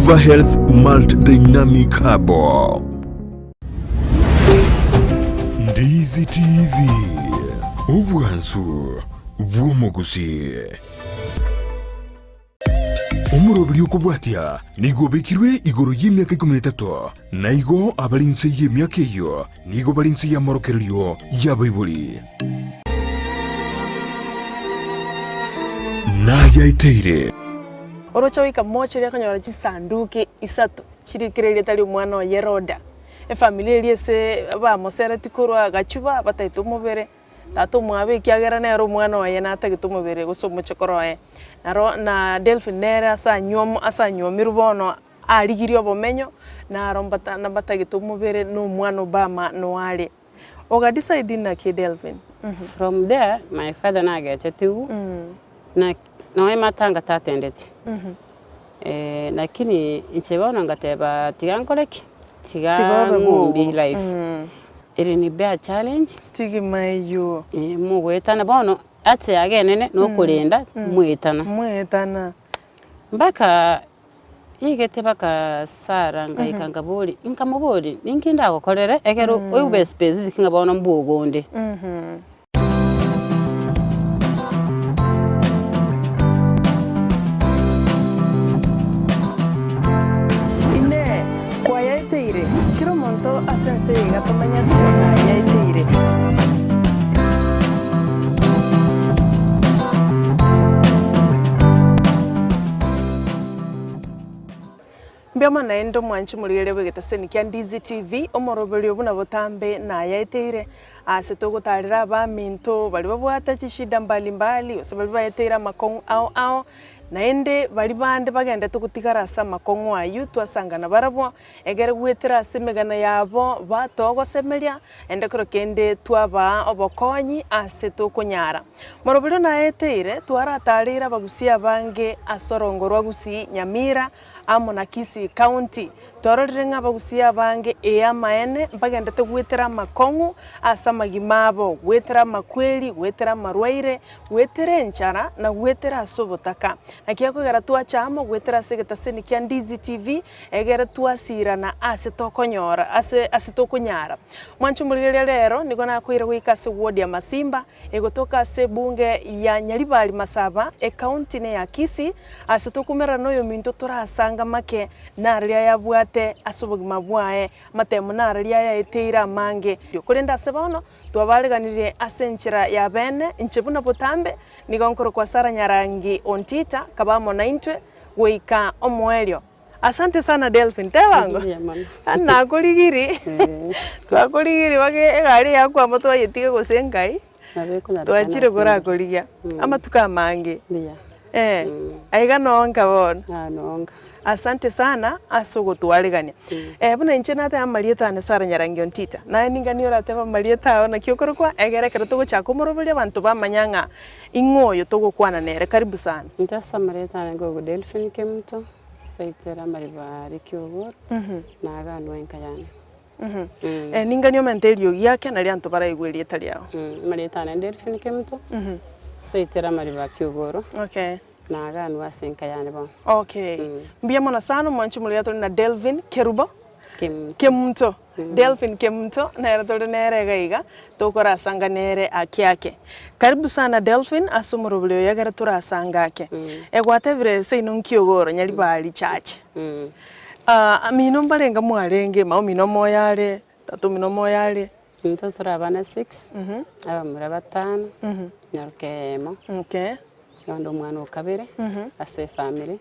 Liver Health Malt Dynamic Herbal. Ndizi TV, obwansu bw'omogusii. Omoroberi okobwatia nigo obekirwe igoro y'emiaka ikomi na etato, na igo abare inse y'emiaka eyio nigo bare inse y'amorokererio y'abaibori. Nayaeteire. Oroche goika mocheri akanyora chisanduki isato chirikire erieta ri'omwana oye Roda. Efamiri eria ase bamoseretie korwa gachuba bataete omobere. Tata omwabo ekiagera nere omwana oye natagete omobere gose omochokoro oye. Naro na Delphin nere ase anywomo ase anywomirwe bono arigirie obomenyo, naro mbata mbatagete omobere na omwana Obama noare. Oga decide naki Delphin? From there my father nagechetigwe na nonya matanga tatendeti lakini inche bono ngateba tiga nkore ki? Tiga Tiga obe ng'umbi bogo. life. Ere ni be a challenge. Stigma eywo. Mogoetana bono ase age enene nokorenda moetana. Moetana. Mpaka rigete mpaka Sarah ngaika nkaboria, nkamoboria ninki ndagokorere ekero obe specific ng'a bono mbogonde. Inee! Kwayaeteire? Kera omonto ase ense eye iga tomenyete nayaeteire. Mbiamo naende omwanchi morigereria bw'egetaseni kia Ndizi TV, omoroberio buna botambe nayaeteire, ase togotarera abaminto baria babwate chishida mbali mbali, gose baria baeteire amakong'u ao ao, naende baria bande bagendete gotigara ase amakong'u aywo twasangana barabwo, egere goetera ase emegano yabo batogosemeria, naende ekero kende twabaa obokonyi ase tokonyara. Moroberio naeteire, twaratarire abagusia abange ase orongo rwa Gusii, Nyamira, amo na Kisii County. Twarorire ng'a abagusia abange ee amaene mbagendete goetera amakong'u ase amagima abo, goetera amakweri, goetera amarwaire, goetera enchara na goetera ase obotaka. Naki ekogera twacha amo goetera ase egetaseni kia Ndizi TV, egere twasirana ase tokonyora ase ase tokonyara. Mwanche omorigereria rero nigo nakoire goika ase ward ya Masimba, Egotoka ase ebunge ya Nyaribari Masaba, ecounty neya Kisii, ase tokomerana noyominto torasanga make nararia ayabwate ase obogima bwaye, amatemo nararia ayaeteire amange. Korende ase bono twabareganirie ase enchera ya bene, inche buna botambe nigo nkorokwa Sarah Nyarangi Ontita, kaba amo naintwe goika omoerio. Asante sana Delphin, tebango? Mbuya mono. Yaani nakorigiri, twakorigiri mpaka egari yakwama twayetiga gose nkai, Nabo ekonyarekana twachire ase korakorigia, amatuko amange. Mbuya. Eh, aiga nonka bono. Ah, nonka. Asante sana ase ogotwaregania. Buna inche nateba amarieta ane Sarah Nyarangi Ontita, naye ningani oratebe amarieta ao naki okorokwa, egere ekero togochaka komoroberia abanto bamanya ng'a ing'o oyo togokwana nere. Karibu sana. Inche ase amarieta ane nkoigwa Delphin Kemunto. Saitera amariba aria ki'oboro, na aganwe enka yane. Ninganie omente eriogi ake, nario abanto baraigwe erieta riao. Amarieta ane Delphine Kemunto, Saitera amariba a ki'oboro, Okay. na aganwe ase enka yane bono. Okay. Mbuya mono sana omwanchi omoria tore na Delvin Kerubo. Kemunto. Kemunto. Delphin Kemunto, nere tore nere iga iga, tokorasanga nere ake ake. Karibu sana Delphin ase omorobori oyo ekere torasanga ake. Egwatebire seino nki ogoro Nyaribari church. Amino mbarenge mwarenge, mama omino omoyo are, tata omino omoyo are. Intwe tore abana six, abamura batano, nyaroka eyemo, Okay. naende omwana o kabere ase efamiri.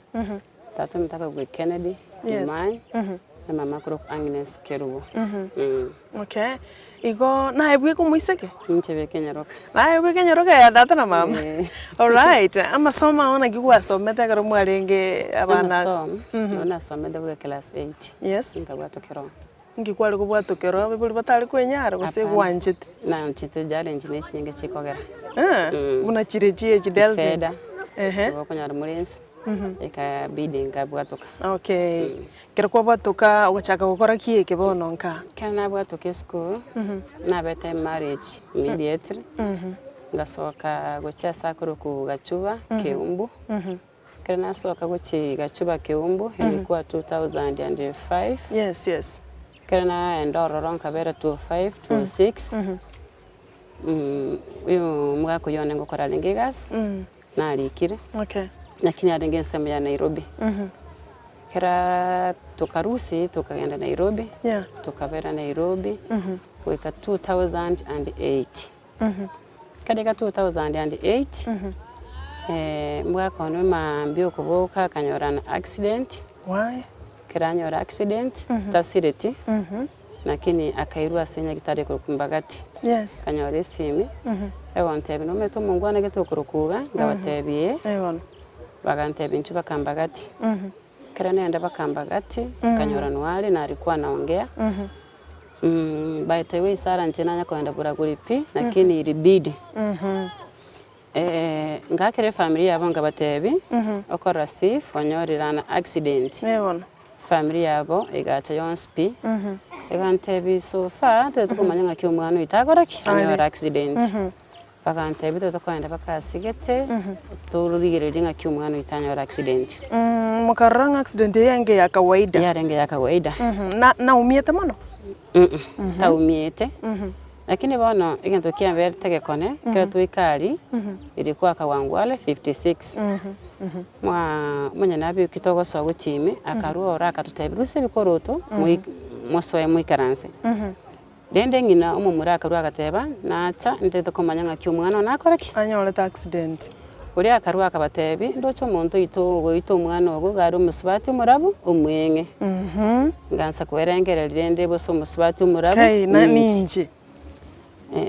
Tata ominto akagwa Kennedy Yes. Omai, na mama akorokwa Agnes Kerubo. Okay. Igo naye bweka omoiseke? Inche bweka enyaroka. Naye bweka enyaroka ya tata na mama? Eh. Alright. Amasomo ao naki gwasomete ekero mwarenge abana? Amasomo, nabo nasomete goika class eight. Yes. Nkabwatwa kerogo. Inki kware kobwatwa keroo abaibori batare kwenyara gose Hapana. gwanchete? Nanchete challenge na echinge chikogera. Eh, buna chire chie echi Delvin. Chifedha, Ehe. nabo okonyora more ense. Ekabidi nkabwatoka. Okay. Ekero kwabwatoka ogachaka gokora ki eke bono nka? Ekero nabwatoka esukuru, nabete marriage immediately, ngasoka gochia ase akorokwa Gachuba, Keumbu. Ekero nasoka gochia Gachuba Keumbu, ilikuwa 2005. Yes, yes. Ekero naenda ororo nkabera 2005, 2006, oyo omogaka oyio one ngokora arenge egasi, narikire, Okay. lakini arenge ensemo ya Nairobi. Ekeraa tokarusia tokagenda Nairobi, Yeah. tokabera Nairobi, goika 2008. Ekero iga 2008, omogaka one mambia okoboka akanyora an accident, Why? ekero anyora accident, tasireti, lakini akairwa ase nyagetari ekorokwa Mbagathi. Yes. Akanyora esimi, egontebia nomanyete omongwana gete okorokwa iga, nkabatebia ee, Eh bono. bagantebia inchuo baka Mbagathi. Ekero nagenda baka Mbagathi, nkanyora nware narikwa naongea. By the way Sarah inche nanya kogenda buraguri pi, lakini ilibidi. Ngakera efamiri yabo nkabatebi, okorora Steve onyorire an accident. Eh bono. Efamiri yabo egacha yonsi pi, egantebi so far totagete komanya ng'aki omwana oito akora ki? Anyore accident. Bagantebia totagete kogenda mpaka asigete, torigererie ng'aki omwana oito anyore accident. Mokarora ng'a accident eye yarenge ya kawaida? Yarenge ya kawaida. Na naumiete mono? Taumiete, lakini bono egento kiamberete egekone, ekero twaika aria, ilikuwa Kawangware 56, mwa omonyene abekire togosoa gochia ime, akarua ororo akatotebia rusia ebikoroto, moi mosoe moikaranse. Rende ng'ina omomura akarua agateba, Nacha ntagete komanya ng'aki omwana one akore ki? Anyorete accident. Oria akarua akabatebia, Ndoche omonto oito ogoita omwana ogo iga are omosubati omorabu omweng'e. Ngansa kwerengereria rende gose omosubati omorabu Kai, na ninche. ninche.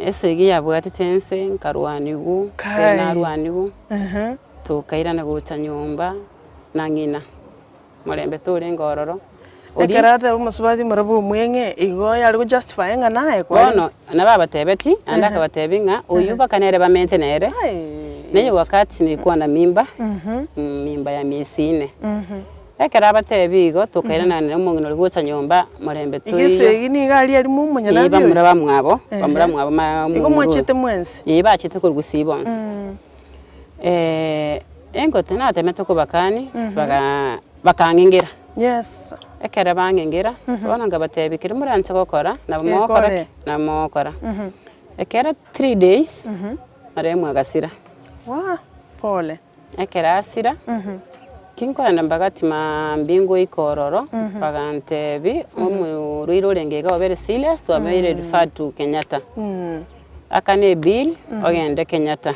Esegi yabwatete ense nkarwanigwa, Kai. narwanigwa, tokairana gocha nyomba na ng'ina. Morembe torenge ororo. Oria. Ekero ateba omosubati omorabwo omweng'e, igo yare gojustify ng'a naye kwarenge. Bono nabo abatebetie, naende akabatebia ng'a oyio mpaka nere bamente nere, na eye wakati nilikuwa na mimba, mimba ya miezi nne. Ekero abatebia igo, tokairana nere omong'ina oria gocha nyomba, morembe Igo toiyo. esegi nigo aria arimo omonyene Ee, aria oyo? bamura bamwabo, bamura mwabo ma Igo omong'ina oyo. mwachete mwensi? Ee, bachete korwa gusii bonsi. Engote natemete kobakania, bagaa bakang'engera. Yes. Ekero bang'engera, bono nkabatebia keria moranche gokora, nabo mogokora Gekore. ki? Nabo mogokora. Ekero 3 days, marehemu agasira. Wah! Pole. Ekero asira, kinkoenda mbagati maambia ngoika ororo, bagantebia, omorwaire orenge iga obere serious, twabeire referred to Kenyatta. Akana ebill, ogende Kenyatta.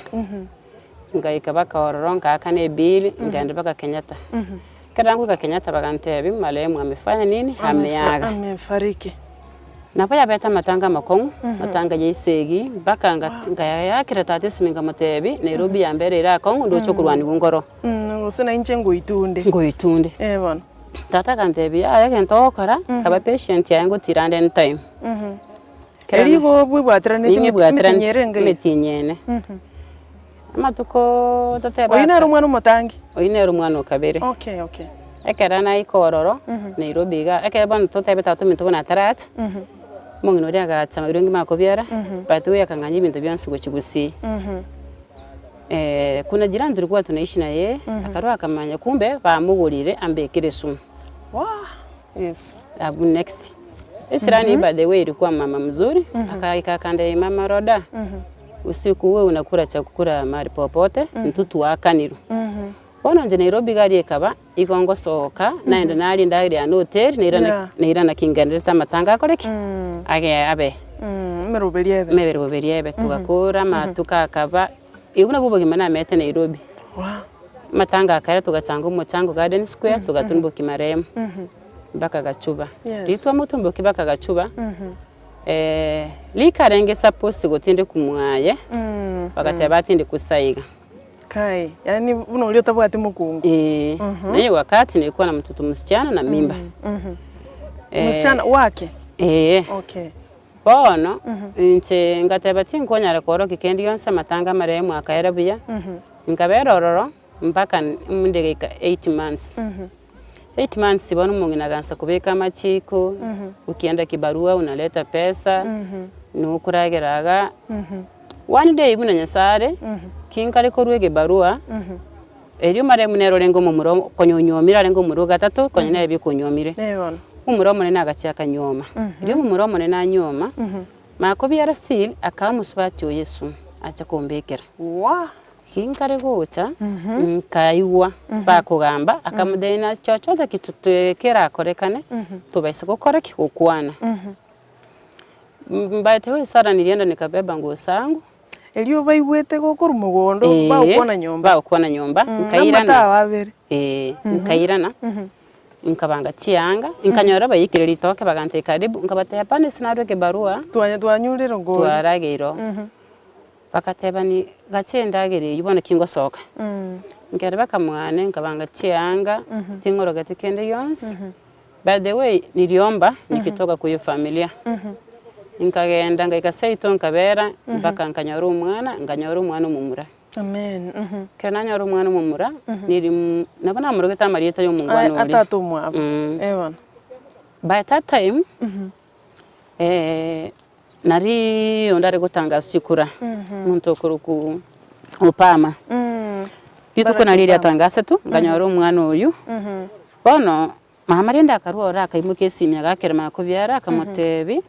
Ngaika mpaka ororo nkaakana ebill, nkaenda mpaka Kenyatta. Ekero nagoika Kenyatta bagantebia, marehemu amefanya nini? Ameaga. Amefariki. Nabo yabete amatanga amakong'u, amatanga ya esegi, mpaka nga- nkayakera tata esimi nkamotebia, Nairobi yambere ere akong'u ndoche okorwaniwa nkoro. Gose nainche ngoitunde. Ngoitunde. Eh bono. Tata akantebia, yaya egento ogokora, kaba patient yaye ngotira ande anytime. Ekero Erio igo bwebwateranetie Ninyebwaterani emetienyi ere enga eye. emetienyi ene. Amatukooo totebe Oyio nere aka omwana omotangi? Oyio nere omwana o kabere. Okay, okay. Ekero naika ororo, Nairobi igaa, ekero bono totebe tata ominto buna ataracha, omong'ina oria agacha erio ngima akobiara, but huyo akang'anya ebinto bionsi gochia gusii. Kuna jirani tulikuwa tunaishi na yeye, akarwa akamanya kumbe bamogorire ambekere esumu. Wah! Yeso. Abwo next. Echirani by the way ilikuwa mama mzuri, akaika akandebia mama Rhoda, usiku uwe unakula chakula mahali popote, intwe twakanirwe. Bono inche Nairobi iga aria ekaba, igo ngosoka, naenda naria endagera yane hoteli, nairana Yeah. nairana kingenderete amatanga akore ki? Age abe. Emeroberi ebe. Emeroberi ebe, togakora amatuko akaba, igo nabwo obogima namete Nairobi. Wah. Amatanga akaera togachanga omochango Garden Square, togatumbokia marehemu mpaka Gachuba. Yes. Riria twamotumbokia mpaka Gachuba, rikarenge supposed gotindekwa mwaye, bagateba atindekwe saiga. Kai, yaani buna oria otabwati mokungu. Eeh, na hiyo wakati nilikuwa na mtoto msichana na mimba. Msichana wake? Eeh. Okay. Bono, inche ngateba tinkonyara koorokia kende gionsi amatanga amaremu akaera buya, nkabera ororo mpaka inde goika 8 months. 8 months bono omong'ina agansa kobeka amachiko, ukienda kibarua unaleta pesa, nokoragera iga, one day buna Nyasaye are, ki nkare korwa egebarua. Erio marehemu nere orenge omomura konya onyuomire arenge omomura o gatato, konya nere bieka onyuomire. Omomura omonene agachia akanyuoma. Erio omomura omonene anyuoma, makobiara still akaa omosubati oye esumu ache kombekera. Ginkare gocha, nkaigwa bakogamba, akamotebia na chochote kitu kerakorekane, tobaisa gokora ki? Gokwana. By the way Sarah nilienda nikabeba nguo zangu. Erio baigwete gokorwa mogondo, bagokwana nyomba. Bagokwana nyomba, nkairana. Namata ao abere. Ee, nkairana, nkabanga chianga, nkanyora baiyekire ritoke bagantebia karibu, nkabatebia hapana ase narwa ekebarua. Twanya twanyurire ngori. Twarageire oo. Bagatebani gacha endagera eywo bono kingosoka. Nkere bakamwane nkabanga chianga, ting'orogeti kende gionsi. By the way niliomba nikitoka kwa hiyo familia, nkagenda ngaika seito nkabera mpaka nkanyora omwana, nkanyora omwana omomura. Amen. Ekero nanyora omwana omomura, niri nabo namorogete amarieta ya omongwana oria. Atata omwabo. Eh bono. By that time, nariiii onde are gotangasa chikura, omonto okorokwa Obama. Rituko nario riatangasetwe, nkanyora omwana oyio, bono mama rende akarwa ororo akaimokia esimi agakera makobiara akamotebia,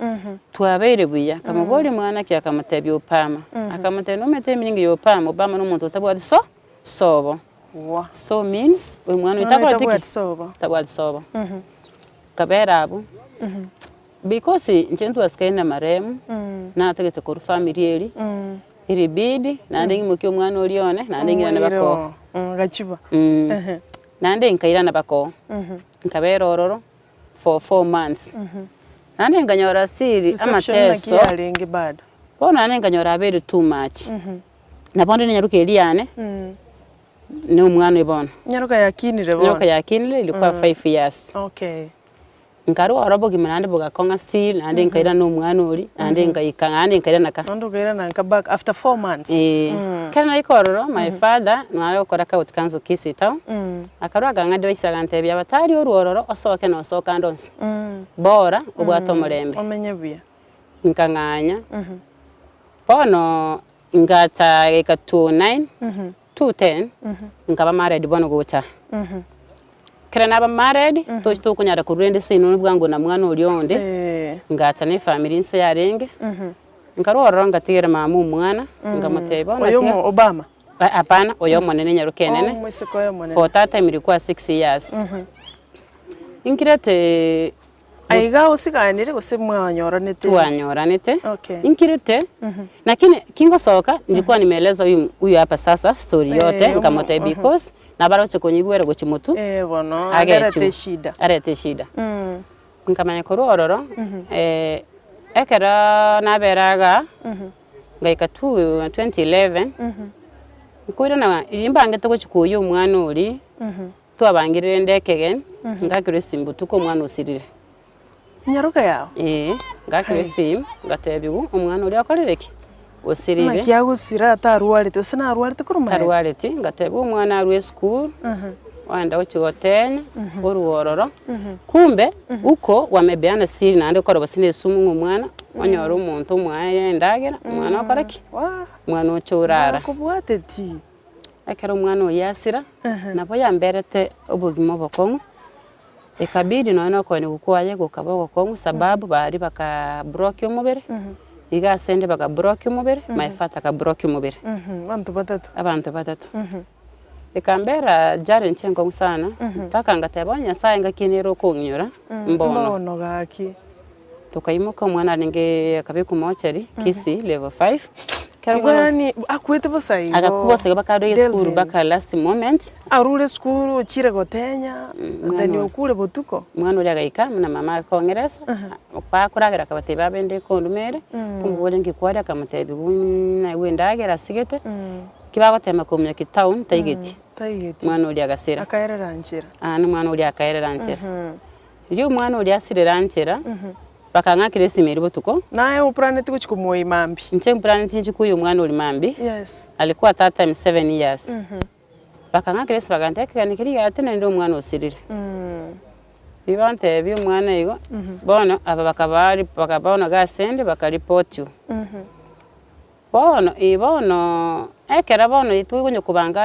twabeire buya, akamoboria mwana ki akamotebia Obama, akamotebia nomanyete emiringo ya Obama, Obama na omonto otabwati so sobo, so means omwana oyo takoreti ki? Tabwati sobo. Kabera abwo, because inche ntwasikaine na marehemu, natagete korwa family eria, ilibidi naende ng'imokie omwana oria one, naende ng'irane bakoo. Gachiba. Naende nkairana bakoo, nkabera ororo for 4 months. Naende nkanyora still Reception naki amateso, yarenge bado? bono naende nkanyora abeire too much. Na bono nenyaroka eria yane, na omwana oyo bono. Nyaroka yakinire bono? Nyaroka yakinire ilikuwa 5 years. Nkarwa oro obogima naende bogakong'a still, naende nkairana omwana oria, naende nkaika naende nkairana ka. Naende okairana nka back after 4 months? Eeh. Ekero naika ororo, my father nare gokora county council Kisii town, akarwa akang'a advice agantebia abatari orwe ororo osoke na osoke ande onsi, bora obwate omorembe. Omenye buya. Nkang'anya, bono ngacha gaika two nine, 2:10 nkaba married bono gocha. Ekero naba married, tochi tokonyara korwa rende seino bwango na mwana oria onde, ngacha na efamiri inse yarenge, nkarwa ororo ngatigera mama omwana, nkamotebia bono Oyo tiga omo Obama? Hapana, oyo omonene nyaroke enene, Omoiseke oyo omonene. for that time ilikuwa 6 years. Inkirete Aiga osiganire gose mwanyoranete? Twanyoranete, Okay. inkirete, lakini kingosoka nilikuwa nimeeleza huyu huyu hapa sasa story yote, nkamotebia because nabaroche konyigwera gochia motwe, Eh bono, arete agechiwe, eshida. arete eshida. Nkamanya korwa ororo, ekero nabera igaa, ngaika two 2011, nkoirana riria mbangete gochia koyia omwana oria, twabangire rende ekegeni, ngakerwa esimi botuko omwana osirire. Nyaroka yao? Eeh, ngakerwa esimi, ngatebiwa omwana oria okorire ki? Osirire. Naki agosira atarwarete, gose narwarete korwa maega? Tarwareti, ngatebiwa omwana arwe esukuru, oenda gochia gotenya, orwa ororo, kumbe huko wamebeana siri naende okora gose na esumu ng'a omwana, onyore omonto omwaye endagera, omwana okore ki? Omwana oche orara. Bakobwateti. Ekero omwana oyio asira, nabo yamberete obogima obokong'u, ekabidi nonya na okoenigwa kwaye gokaba ogokong'u sababu baria baka block omobere, iga ase ende baka block omobere, my father aka block omobere. Abanto batato. Abanto batato. Ekambera challenge enkong'u sana, mpaka ngateba onye Nyasaye ngaki nere okong'inyora, mbono. Mbono gaki. Tokaimoka omwana arenge akabekwa mortuary, Kisii level 5. Ekero Igo omwana yaani akwete bosa igo. agakwa bosa igo bakarwa esukuru Delvin. mpaka last moment. Arure esukuru ochire gotenya, then okure botuko. Omwana oria agaika buna mama akong'eresa, bakoragera akabatebia babende ekonduma ere, omoboria nki kwaria akamotebia buna naigwa endagera asigete, ki bagotema kominyokia town taigeti. Taigeti. Omwana oria agasira. Akaerera nchera. Naende omwana oria akaerera nchera. Riria omwana oria asirera nchera, bakang'akera esimi eria botuko. Naye oplaneti gochia komoyia mambia. Inche mplaneti nchie koyia omwana oria mambia. Yes. Alikuwa that time 7 years. Bakang'akera esimi bagantebia ekegeni keria giatenenire omwana osirire. Riria bantebia omwana igo, bono aba bakaba bakaba bono iga ase ende bakaripotiwa. Bono ii bono. Ekero bono intwe konya kobanga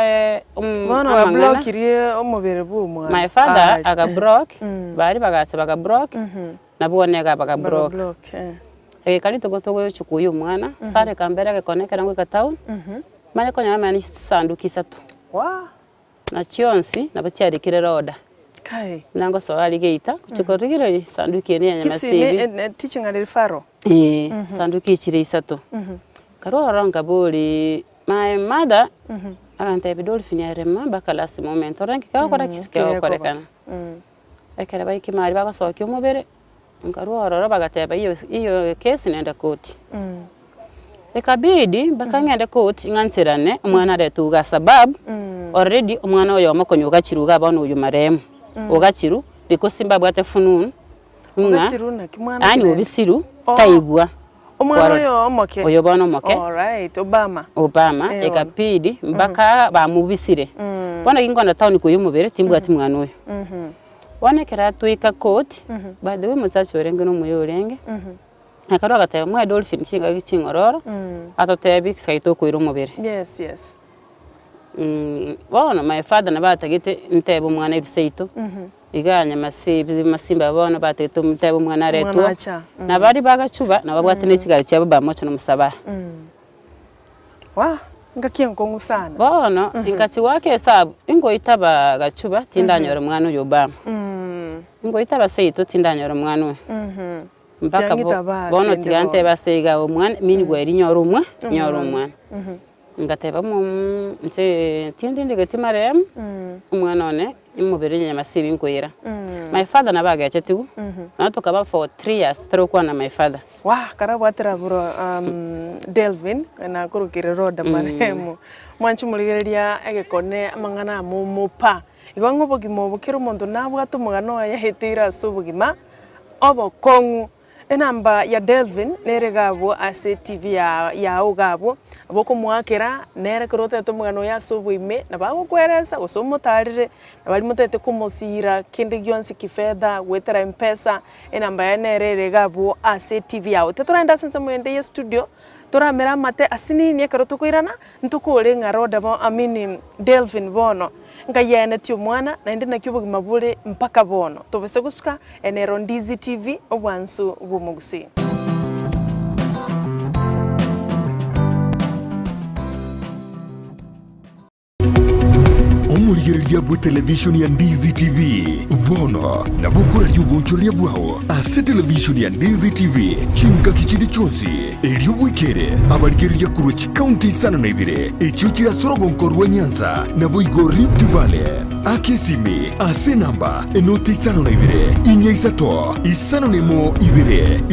Bono amang'ana, bablokirie omobere bwa omwana. my father Aye. aga block, baria bagacha baga block, nabwo one iga baga block. Baka block, eh. Egeka rituko togochia koyia omwana, sare ekambera egekone ekero ngoika town, manye konyora amang'ana ne chisanduki isato. Waa! Na chionsi nabo chiarikire Roda. Kai. Buna ngosoa aria geita, gochia korigereria esanduki eye ya Kisii ne Nyamasibi. ne teaching and referral. Eeh, esanduki echire isato. Nkarwa ororo nkaboria my mother, agantebia Dolphin arema mpaka last moment, orore nki kegokora ki? Kegokorekana. Ekero baikire aria bagosokia omobere, nkarwa ororo bagateba hiyo hiyo kesi nende koti. Ekabidi mpaka ng'ende koti ng'ancherane omwana aretwe iga sababu already omwana oyomo konya ogachirwe iga bono oywo marehemu, ogachirwe because mbabwate fununu ng'a Ogachirwe naki mwana yaani ki obisirwe Oh. taigwa Omwana kwarora oyo omoke? oyo bono omoke Alright, Obama. Obama Eh, bono. ekabidi mpaka bamobisire. Bono ginkoenda town koyia omobere timbwati mwana oyo. Bono ekero atweka koti, by the way omosacha orenge na omuya orenge, Akarua agateba, Mwae Dolphin chingaki ching'ororo, atotebie gose tokoira omobere. Yes, yes. Bono my father nabo atagete ntebe omwana ebise yaito, iga nyamasi masimba bono batagete ntebe omwana aretwe, Omwana acha, na baria bagachuba nabo babwate ne chigari chiabo bamocha na omosabara. Wah, ngaki enkong'u sana. Bono inkachi goaka esabu, ingoitaba gachuba tindanyora omwana oyo Obama, ingoitaba seito tindanyora omwana oyo. Mpaka bo- Tiang'ita baa bono ase inde tiga bono. ntebe ase iga omwana, minigwa eria nyore omwa, nyore omwana. Ngateba mo inche tindindegeti marehemu, omwana one, omobere onye nyamasibi nkoira. My father nabo agechetigwe, nonya tokaba for 3 years totari gokwana na my father. Wah, karabwatera buro Delvin, nakorokire Rhoda marehemu. Mwanche morigereria egekone amang'ana amomo pa. Igo ng'a obogima obo kera omonto nabwate omogano oye aeteire ase obogima, obokong'u. Enamba ya Delvin nere iga abwo ase etivi ya yao iga abwo, nabo okomoakera, nere ekero otagete omogano oye ase oboime, nabo agokoeresa gose omotarere, nabo aria motagete komosira kende gionsi kifedha, goetera mpesa, enamba yaye nere ere iga abwo ase etivi yao. Titoragenda ase ensemo ende ya estudio, toramere amate asinini ekero tokoirana, ntokore ng'a Rhoda bo I mean Delvin bono. Nkayeanetie omwana, naende naki obogima bore mpaka bono. Tobase gosuka enero Ndizi TV, obwansu bw'omogusii. Omorigereria bw'etelevishoni ya Ndizi TV bono nabo okoraria obonchoreria bwao ase televishoni ya Ndizi TV chingaki chinde chionsi, erio bwekere abarigereria korwa chikaunti isano na ibere echio chire ase orogonko rwa Nyanza naboigo Rift Valley. Aka esimi ase enamba enoti 52 4 isato 51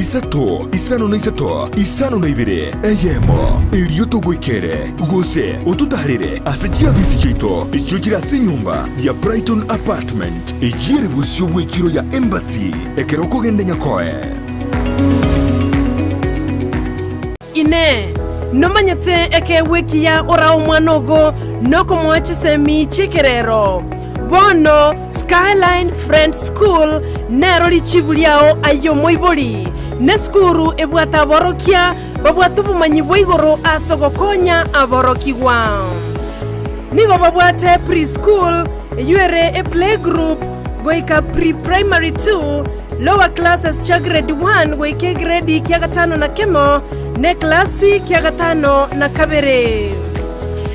2 3 53 52 eyemo, erio togoikere gose ototaarere ase chiabisi chiaito echio chire ase enyomba ya Brighton Apartment eyio ere bosio bw'echiro ya Embassy ekero okogenda Nyakoe. Inee! Nomanyete ekeegwa ekiya orae omwana ogo nokomoa chisemi chi'ekerero? Bono Skyline Friends School nero richibu riao aye omoibori. Nesukuru ebwate aborokia babwate obomanyi bwa igoro ase ogokonya aborokigwa. Nigo babwate pre-school, eyio ere eplaygroup, goika pre-primary two, lower classes chia grade one goika egredi kia gatano na kemo, na eklasi kia gatano na kabere.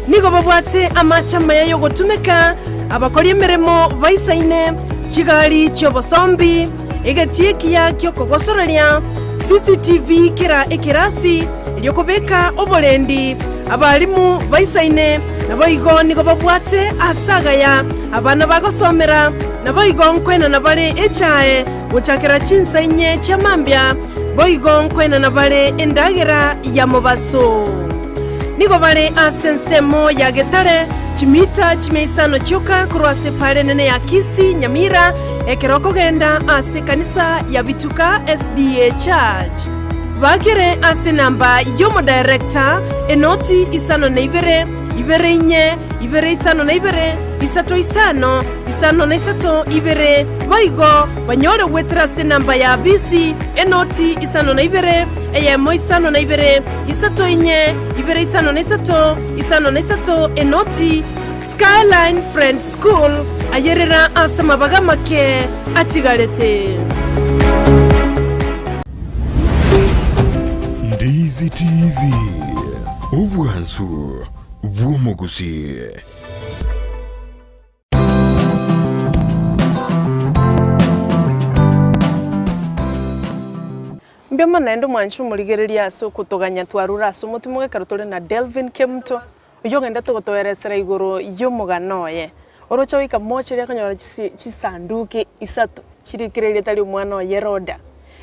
Nigo babwate amache amaya y'ogotumeka, abakori emeremo baisaine, chigari chi'obosombi, egetii ekiya gi'okogosoreria, CCTV kera ekerasi, erio kobeka oborendi, abalimu baisaine, naboigo nigo babwate aase agaya abana bagosomera, naboigo nkoenana bare echae gochakera chinsa inye chia mambia, boigo nkoenana bare endagera ya mobaso. Nigo bare ase ensemo ya Getare, chimita chimia isano chioka korwa ase epaara enene ya Kisii, Nyamira, ekero okogenda ase ekanisa ya Bituka SDA Church. Bakere ase enamba y'omodirector, enoti isano na ibere, Ibere inye, ibere isano na ibere, isato isano, isano na isato, ibere, boigo banyore goetera ase enamba ya bisi, enoti isano na ibere, eyemo isano na ibere, isato inye, ibere isano na isato, isano na isato, enoti. Skyline Friends School, ayerera ase amabaga amake atigarete. Ndizi TV, obwansu bw'omogusii. Mbuya mono naende omwanchi omorigereria ase okotoganya twarure ase omotimogo ekero tore na Delvin Kemunto, oyio ogendete gotoeresera igoro y'omogano oye. Oroche goika mochari akanyora chisi chisanduki isato chirikire erieta ri'omwana oye Roda.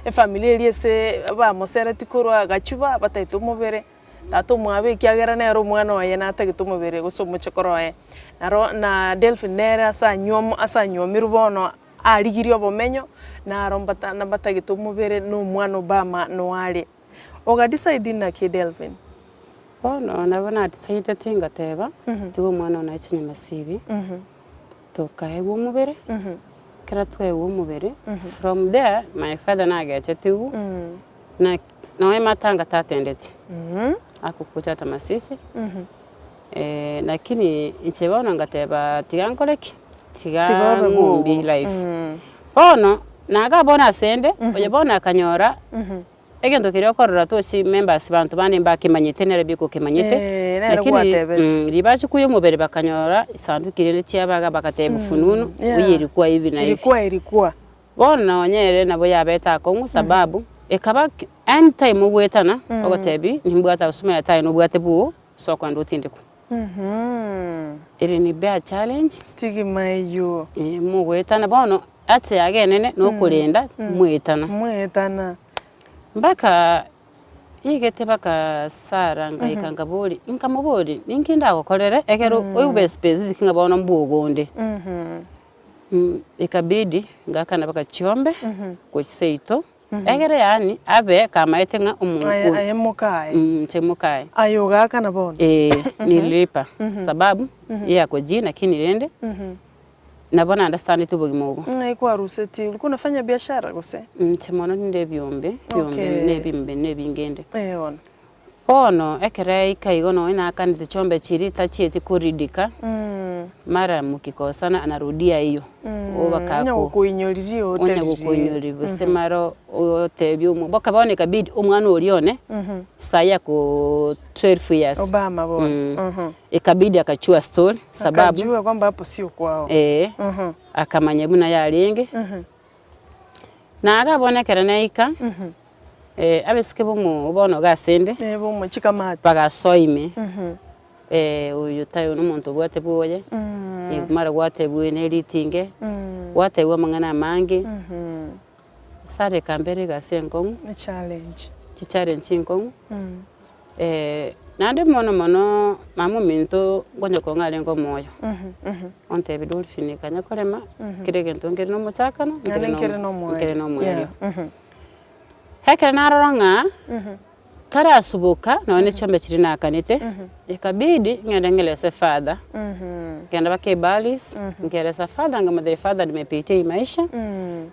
Efamiri eria ase bamoseretie korwa agachuba bataete omobere, tata omwabo ekiagera nere omwana oye natagete omobere gose omochokoro oye. Naro na Delphin nere ase anywomo ase anywomirwe bono arigirie obomenyo, naro mbata mbatagete omobere na omwana Obama noare. Oga decide naki Delvin? Bono nabo na decideti ngateba, tiga omwana one ache nyamasibi, tokaegwa omobere, ekero twaegwa omobere, from there my father nagechetigwe, na nonye matanga tatendeti, akokucha ata masisi, lakini inche bono ngateba tiga nkore ki? Tiga Tiga obe ng'umbi bwogo. life. Bono, naga bono asende, oyo bono akanyora. Egento keria okorora tochi members banto bande mbakemanyete nere bieka okemanyete, Eh, nere lakini gwatebeti. riria bachia koyia omobere bakanyora esanduki rende chiabaga bagateba fununu, Yeah. oye ilikuwa hivi na hivi. Ilikuwa ilikuwa. Bono nonye ere nabo yabete akong'u sababu, ekaba ki anytime ogoetana, ogotebi nimbwate ase omanyete aye nobwate bwogo, ase okogenda otindekwe. Ere ni be a challenge. Stigma eyio. Eh, mogoetana bono ase yaga enene nokorenda moetana. Moetana. Mpaka igete mpaka Sarah ngaika nkabori nkamobori ninki ndagokorere ekero obe specific ng'a bono mbwogo onde. Ikabidi ngakana mpaka chiombe gochia seito. Egere yaani abe kamaete ng'a omonto Aye, aye mokaye. inche mokaye. Aye ogaakana bono. Ee, nililipa sababu yako ji lakini rende nabo na understandete obogima obo. Ng'ai kwarusetie? Ulikuwa unafanya biashara gose? Inche mono ninde ebiombe, ebiombe Okay. na ebimbe na ebinge inde. Ee bono. Bono ekero yaika igo nonye naakanete chiombe chiria tachieti koridika, mara mokikosana anarudia hiyo, oba Onye kako gokoinyoririe onye oteririe. gokoinyori gose mara otebie omo boka bono ikabidi omwana oria one sahi ako 12 years Obama bono. Ikabidi akachua story sababu Akajua kwamba hapo sio kwao. eh, akamanya buna yarenge. Na iga bono ekero naika, abesike bomo bono iga asende, Eh, bomo chikamati. bagasoa ime, oyo tayo na omonto obwate bwoye, mara gwatebwa ne ritinge, gwatebwa amang'ana amange, sare ekambera egasi enkong'u, Echallenge. chichallenge chinkong'u. Naende mono mono mama ominto nkonya kong'a arenge omoyo, ontebia Dolphin kanya korema, kera egento nkere na omochakano, Naende nkere na nkere na omoerio. omoerio. Yeah. Ekero narora ng'a tarasuboka nonye ne chiombe chiria nakanete, ikabidi ng'ende ng'elese father, nkagenda mpaka ebaris, nkeresa father nkamotebia father nimepitia hii maisha,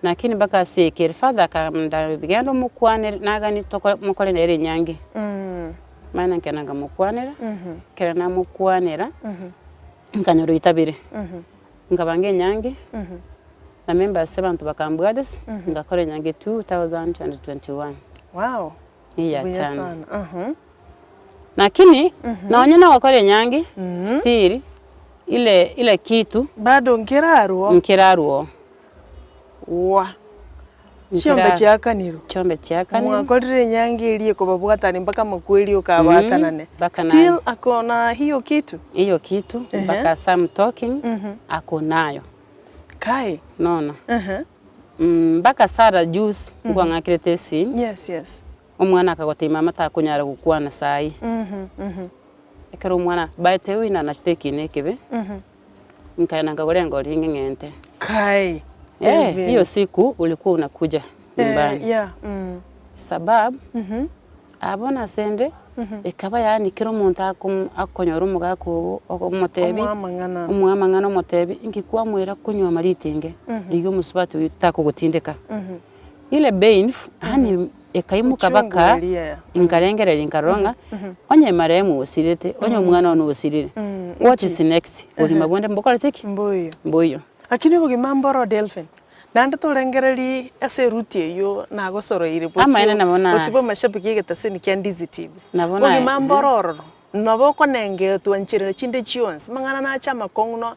lakini mpaka ase ekere, father akandambia genda omokwanere nagani toko mokore nere enyangi. Mani nkagenda nkamokwanera, ekero namokwanera, nkanyora oitabire, nkabanga enyangi, na members abanto bakambwatisia, ngakora enyangi 2021. Wow! Eya Buya chana. sana. Aha. Lakini nonye nogokora enyangi, still ile ile kitu Bado nkerarwo. nkerarwo. Wa! Chiombe Nkera- chiakanirwe. Chiombe chiakanirwe. Mwakorire enyangi eria ekobabwatani mpaka amakweri okabaatanane. Mpaka Still nani. ako na hiyo kitu? Hiyo kitu mpaka as I'm talking ako nayo. Kai. Nono. Ehe. Mpaka Sarah juzi nkwang'akerete esimi. Yes, yes. Omwana akagotebia mama takonyara gokwana saii. Ekero omwana by the way nanachete ekiina ekebe, nkaenda nkagora engori ng'eng'ente. Kai. Eh, Delvin. hiyo siku ulikuwa unakuja Eh, nyumbani yeah. Mm. sababu. Aa bono ase 'nde, ekaba yaani kera omonto akomo akonyora omogaka ogo okomotebi, Omoa amang'ana. omoa amang'ana omotebi, inki kwamoira konywa amaritinge, rigia omosubati oyio takogotindeka. Ile painful, yaani ekaimoka Uchungu baka, eria. nkarengereria nkarora ng'a, onye marehemu osirete, onye omwana one osirire, what is next? Bogima bonde mbokorete ki? Mboiyo. Mboiyo. Lakini obogima mboro Delphin, Naende torengererie ase eruti eyio nagosoroire bosio Amaene nabo na- bosio bw'amashabiki y'egetaseni kia Ndizi TV. Nabo na- Bogima mboro ororo, nabo okonengetwa nchera chinde chionsi, amang'ana nache amakong'u no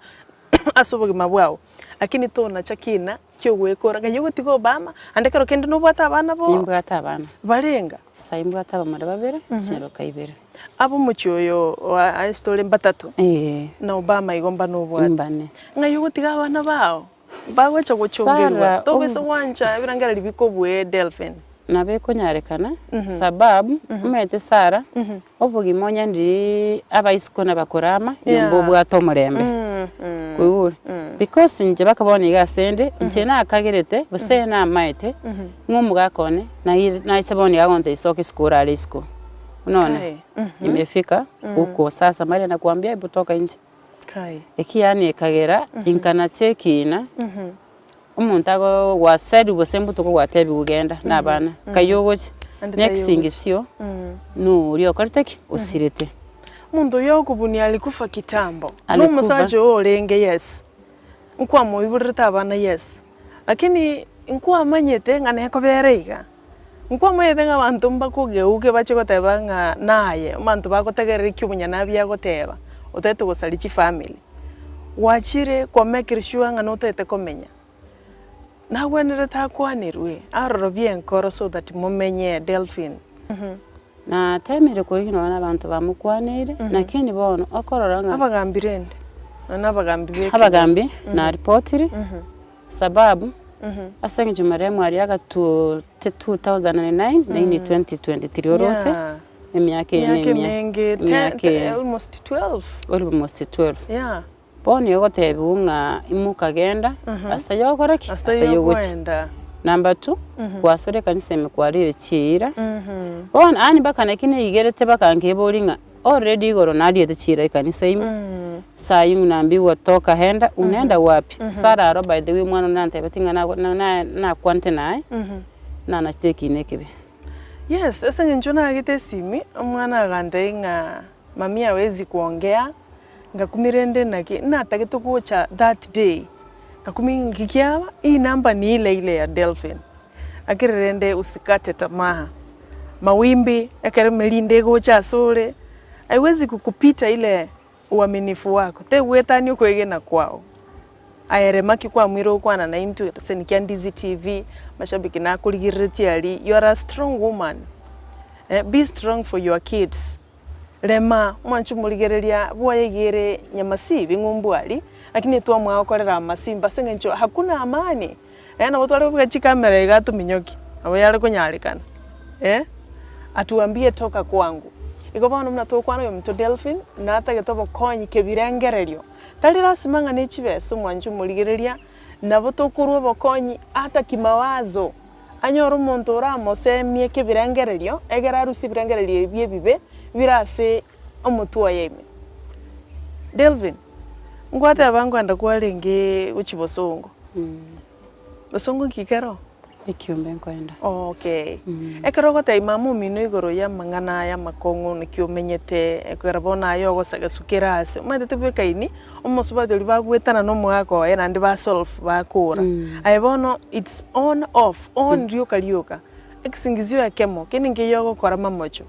ase obogima bwao, lakini tonacha kina ki'ogoekora ng'a ogotiga Obama, ande ekero kende nobwate abana bo Nimbwate abana. barenga. Sai mbwate abamura babere, chinyaroka ibere. Ab'omochie oyo oa ase tore mbatato, Eeh. na Obama igo mbane obwate. Mbane. Ng'ai ogotiga abana bao? Bagocha gochongerwa, Sarah, tobisa obo- gwancha ebirengererio bikobue Delphin. Nabo ekonyarekana, sababu, omanyete Sarah, obogima onye ndiri abaisiko na bakorama, Yeah. nyomba obwate omorembe. Koigure? Because inche baka bono iga ase ende, inche nakagerete, gose namaete, ng'a omogaka one, naire nacha bono iga agontebia soka isiko orare isiko. Unaona? Kai. Imefika huko sasa mara nakuambia hebu toka nje. Kai. Eki yaani ekagera inkanacha ekiina, omonto ago gwasariwa gose mbotuko gwatebiwa genda na abana, nkai ogochia, Ande taiyo next ogochia. ngisio, noria okorete ki? Osirete. Omonto oyio okobunia alikufa kitambo, na Alikufa. omosacha oyo orenge yes, nkwamoiborerete abana yes, lakini nkwamanyete ng'a nekobera iga. Nkwamanyete ng'a abanto mbakogeuke bache goteba ng'a naye, abanto bagotegerera eki omonyanabi agoteba, otagete gosaria chifamiri. Gwachire kwamekire sure ng'a notagete komenya, nagwenerete akwanerwe arorobie enkoro so that momenye Delphine. Natemire korigia nonya na abanto bamokwaneire, lakini bono okorora ng'a. Abagambi rende, nonya na abagambi b'ekenyoro. Abagambi naripotiri. Sababu, ase eng'encho marehemu aria agatuote 2009 nainwe 2023 oroche, Yeah. emiaka eye Emiaka na emia- emenge, ten, emiaka te- eye almost 12. almost 12. Yeah. Bono igo ogotebiwa ng'a imoka genda, ase taiyo ogokora ki? Ase Ase taiyo taiyo ogochia. okoenda. Number two, gwasora ekanisa ime kwarire chiira, bono yaani mpaka naki neigerete mpaka nkeboria ng'a Already igoro nariete chiira ekanisa ime, saa hii unaambiwa toka enda, unaenda wapi? Sarah aro by the way omwana one nantebetie ng'a nago na- na nakwanete naye, nanachete ekiina ekebe. Yes, ase eng'encho nagete esimi, omwana agantebia ng'a mami hawezi kuongea, ngakumia rende naki, natagete gocha that day, ngakumia ng'aki kiaba, hii namba ni ile ile ya Delphin. Lakini rende usikate tamaa, mawimbi ekero emerinde egocha asore, haiwezi kukupita ile uaminifu wako, tegwetania okoegena kwao. Aye rema ki kwamoire gokwana naintwe ase nikia Ndizi TV, mashabiki nakorigereretie aria, you are a strong woman, eh be strong for your kids. Rema, mwanche omorigereria bwoye iga ere nyamasibi ng'umbu aria, lakini twamoa gokorera amasimba ase eng'encho hakuna amani. Naende nabo tware kobeka chikamera iga atominyokie, nabo yare konyarekana eh, atuambie toka kwangu. Igo bono buna togokwana oyominto Delphin, natagete obokonyi kebirengererio, tari lasima ng'a ne chibesa omwanche omorigereria, nabo tokorwa obokonyi ata kimawazo, anyore omonto oramosemie kebirengererio, egere arusie ebirengererio ebi ebibe, bire ase omotwe oye ime. Delvin, ngwateba nkoenda kwarenge gochia bosongo, bosongo nki kero? Ekiombe nkoenda. Okay. Ekero ogotebia mama omino igoro ya amang'ana aya amakong'u naki omenyete, ekero bono aye ogosagaswa kera ase, omanyete tebwekaini, omosubati oria bagoetana na omogaka oye naende ba solve bakora. Aye bono it's on off, on rioka rioka, ekesingizio ekemo, kende nkeiyo ogokora mamocho.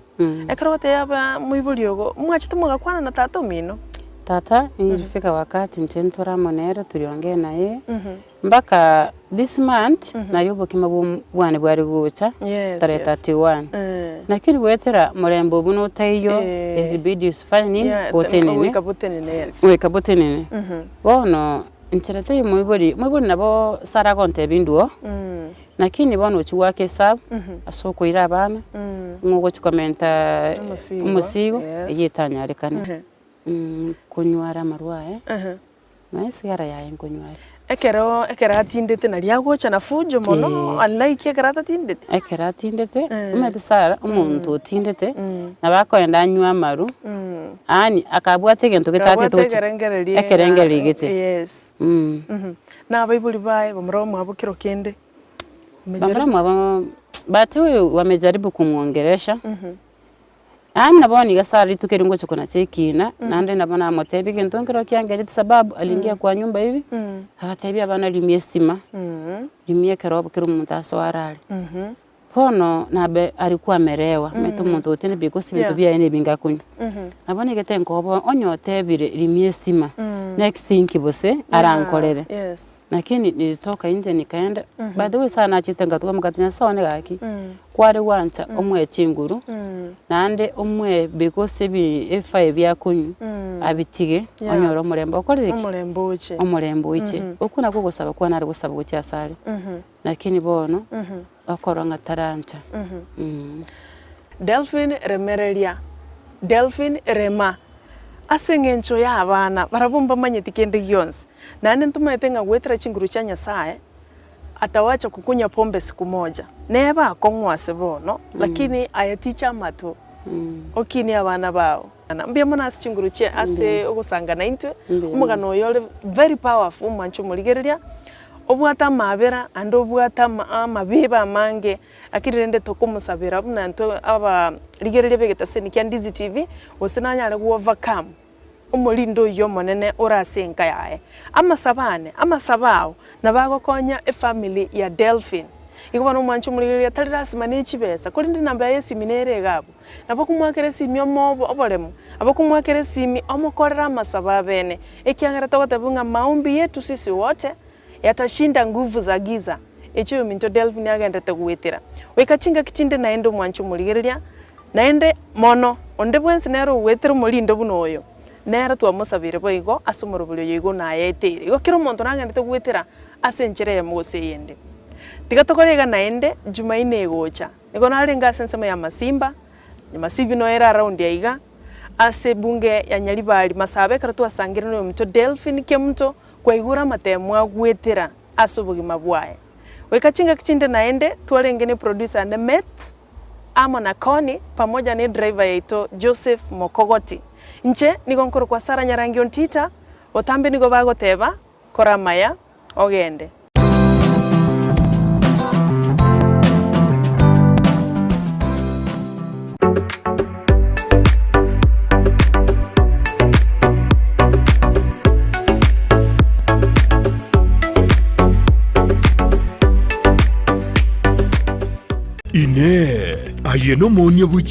Ekero ogotebia aba moibori ogo, mwachete mogakwana na tata omino? Tata, ilifika wakati inche ntore amo nere turiongee naye, mpaka this month nario obokima bwa bwane bware gocha Yes, tarehe yes. 31. Lakini goetera morembe obwo notaiyo, ilibidi usifanye nini? Yeah, Otenene. goika botenene yes. Goika botenene. Bono inchera teiyo moibori, moibori nabo sara agontebia indwo, Lakini bono ochia goaka esabu ase okoira abana, ng'a ogochia komenta Omosigo, omosigo, yes. eyio etanyarekane. Nkonywa are amarwa aye, nonya esigara yaye nkonywa are. Ekero ekero atindete naria agocha na fujo mono unlike ekero atatindeti. Ekero atindete, omanyete Sarah, omonto otindete, nabo akoenda anywe amaru, yaani akabwata egento getatete Akabwata gochi ekerengererio ng'a ekerengererio gete. Yes. Na abaibori baye bamura bamwabo kero kende, Bamura mwabo but huyu wamejaribu kumwongelesha. Yaani na bono iga Sarah rituko erio ngocha konacha ekina, naende nabo namotebia egento nkero kiangereti sababu aliingia kwa nyumba hivi, agatebia abana rimia estima, rimia ekerobo kera omonto asoe arare. Bono nabe alikuwa amelewa, omanyete omonto otari because ebinto biaye na ebinge akonywa. Na bono egete nkoboa onye otebire rimia estima, next inki gose arankorere. Lakini nilitoka nje nikaenda, by the way sana nachete ngatuga omogati Nyasaye one gaki, kware gwancha omoe chinguru, naende omoe because ebi ebifae bia akonywa, abitige, onyore omorembe okorire ki? Omorembe oche. Omorembe oiche. Okwo nakwo ogosaba kwane nare gosaba gochia asare, lakini bono, okorora ng'a tarancha. Delphine remereria, Delphine rema, ase eng'encho y'abana, barabwo mbamanyeti kende gionsi. Naende ntomanyete ng'a goetera chinguru chia Nyasaye, atawacha kukunywa pombe siku moja. Nebe akong'u ase bono, lakini aye ticha amato, okinie abana bao. Mbuya mono ase chinguru chia ase ogosanga naintwe, omogano oyo ore very powerful omwanche omorigereria, obwate amaabera ande obwate ama amabibe amange. Lakini rende tokomosabera buna intwe abarigereria b'egetaseni kia Ndizi TV, gose nanyare go overcome omorinde oyio omonene ore ase enka yaye. Amasabo ane, amasabo ao, nabo agokonya efamily ya Delphine. Igo bono omwanche omorigereria tari lasima ne chibesa, korende enamba yaye esimi nere iga abwo. Nabo okomoakera esimi omoe oboremu, nabo okomoakera esimi omokorere amasabo abene, ekiagera togoteba ng'a maombi yetu sisi wote. Yatashinda nguvu za giza, echio oyominto Delvin agenderete goetera. Goika chingaki chinde naende omwanche omorigereria, naende mono, onde bwensi nere ogoetera omorindo buna oyo, nere twamosabeire boigo ase omorobori oyo igo nayaeteire. Igo kera omonto nagenderete goetera ase enchera eyemo gose eyende. Tiga tokore iga naende Jumaine egocha. Nigo narenge ase ensemo ya Masimba, Nyamasibi noyo ere around aiga, ase ebunge ya Nyaribari Masaaba ekero twasangire noyominto Delphine Kemunto, Kwaigure amatemo agwetera ase obogima bwaye. Goika chingaki chinde naende twarenge ne producer ane Meth amo na Connie pamoja ne driver yaito Joseph Mokogoti. Inche nigo nkorokwa Sarah Nyarangi Ontita, botambe nigo bagoteba kora amaya ogende. Inee! Aye nomoonia bwe.